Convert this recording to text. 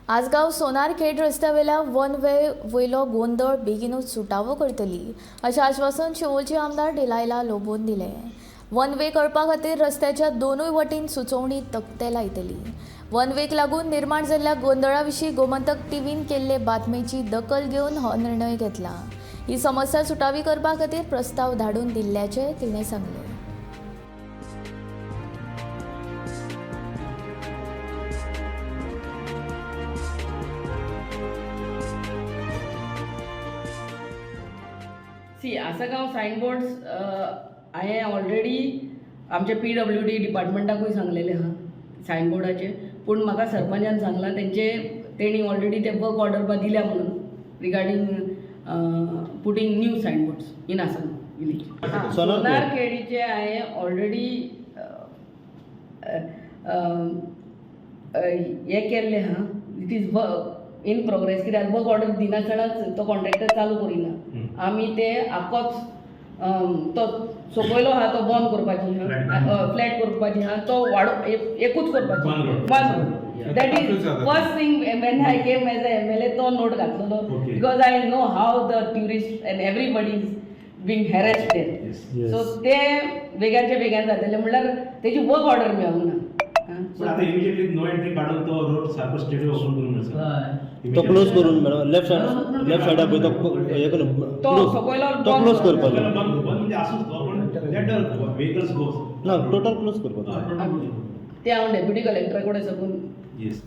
Assagao Sonarkhed रस्त्यावेल्या one way वयलो गोंदळ बेगीनूच सुटावो करतली अशें आश्वासन शिवोलचे आमदार डिलायला लोबोन दिलें. वन वे करपा खातीर रस्त्याच्या दोनूय वटेन सुचोवणी तकटे लायतली. वन वेक लागून निर्माण जाल्ल्या गोंदळा विशीं गोमंतक टीव्हीन केल्ले बातमेची दखल घेवन हो निर्णय घेतला. ही समस्या सुटावी करपा खातीर प्रस्ताव धाडून दिल्ल्याचें तिणें सांगलें. सी, आसगांव सायनबोर्ड्स हांवें ऑलरेडी आमच्या पीडब्ल्यूडी डिपार्टमेंटाकूय सांगलेलें आहा सायनबोर्डाचेर, पूण म्हाका सरपंचान सांगलां तेंचे तेणी ऑलरेडी ते वर्क ऑर्डर बा दिल्या म्हणून regarding putting new signboards in Assagao village. सोनार खेडीचे हांवें ऑलरेडी हें केल्लें आहा, it is in progress, कित्याक वर्क ऑर्डर दिनासतनाच तो कॉन्ट्रॅक्टर चालू करिना. आमी ते आखोच तो सोंपयलो आहा, तो बंद करपाची आहा, फ्लॅट करपाची आहा, तो वाडो एकूच करपाची, one road. That is first thing when I came as a MLA, तो नोट घातलेलो, because I know how the tourist and everybody is being harassed there. So ते वेगानचे वेगान जातले म्हणल्यार तेजी वर्क ऑर्डर मेळूंक ना. पण आता इमिजिएटली नो एंट्री काढून तो रोड सारको स्ट्रेट ओपन करून मेळचो. तो क्लोज करून मॅडम, लेफ्ट सायड, लेफ्ट सायडा पळय तो हे करून तो close. सकयलो तो बंद क्लोज कर. करपाचो. बंद बंद म्हणजे आसूच तो, पण let the vehicles गो. ना, टोटल क्लोज करपाचो. ते हांव डेप्युटी कलेक्टरा कडेन साकून येस.